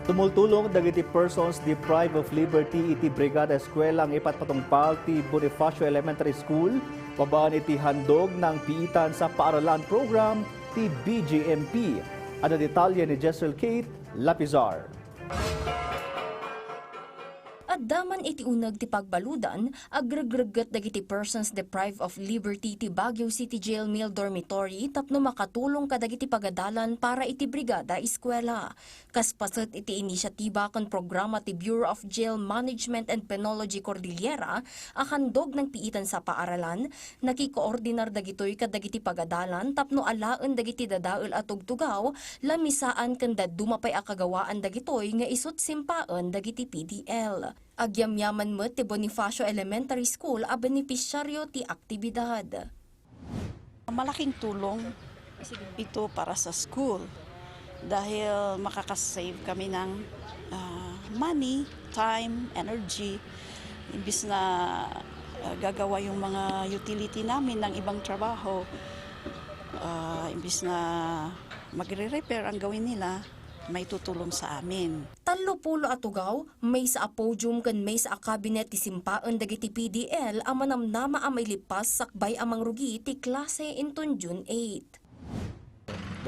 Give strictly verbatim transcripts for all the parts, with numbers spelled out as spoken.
Tumultulong dagiti persons deprived of liberty iti Brigada Eskwela nga ipatpatungpal ti Bonifacio Elementary School babaen iti handog nang piitan sa paaralan program ti B J M P. Adda detalye ni Jezreel Kate Lapizar. Adda man iti uneg ti pagbaludan, agregregget dagiti persons deprived of liberty ti Baguio City Jail Male Dormitory tapno makatulong kadagiti pagadalan para iti Brigada Eskwela. Kas paset iti inisiatiba ken programa ti Bureau of Jail Management and Penology Cordillera a handog nang piitan sa paaralan, nakikoordinar dagitoy kadagiti pagadalan tapno alaen dagiti dadael a tugtugaw, lamisaan ken dadduma pay a kagawaan dagitoy nga isut simpaen dagiti P D L. Agyamyaman met ti Bonifacio Elementary School a benepisiario ti aktibidad. Malaking tulong ito para sa school dahil makakasave kami ng, ah, money, time, energy. Imbis na, ah, gagawa yung mga utility namin ng ibang trabaho, ah, imbis na magre-repair ang gawin nila, may tutulong sa amin. Tallo pulo a tugaw, maysa a podium ken maysa a cabinet ti simpaen dagiti P D L a manamnama a mailipas sakbay a mangrugi ti klase inton June eight.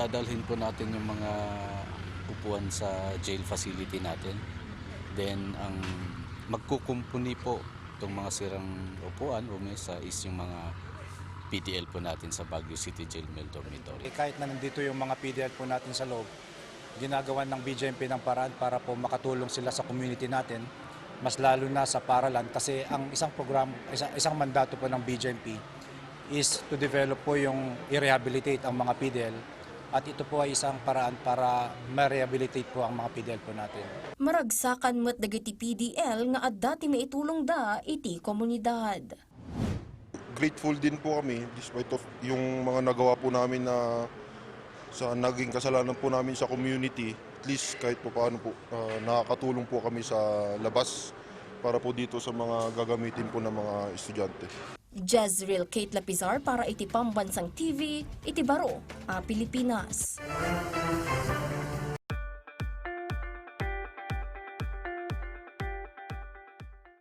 Dadalhin po natin yung mga upuan sa jail facility natin. Then, ang magkukumpuni po itong mga sirang upuan o mesa is yung mga P D L po natin sa Baguio City Jail Male Dormitory. Kahit na nandito yung mga P D L po natin sa loob, ginagawa ng B J M P ng paraan para po makatulong sila sa community natin, mas lalo na sa paaralan kasi ang isang program, isang, isang mandato po ng B J M P is to develop po yung i-rehabilitate ang mga P D L at ito po ay isang paraan para ma-rehabilitate po ang mga P D L po natin. Maragsakan met dagiti P D L nga adda ti maitulongda iti komunidad. Grateful din po kami despite of yung mga nagawa po namin na sa naging kasalanan po namin sa community, at least kahit pa paano po, ah, nakakatulong po kami sa labas para po dito sa mga gagamitin po ng mga estudyante. Jezreel Kate Lapizar para iti Pambansang T V, iti Baro a Pilipinas.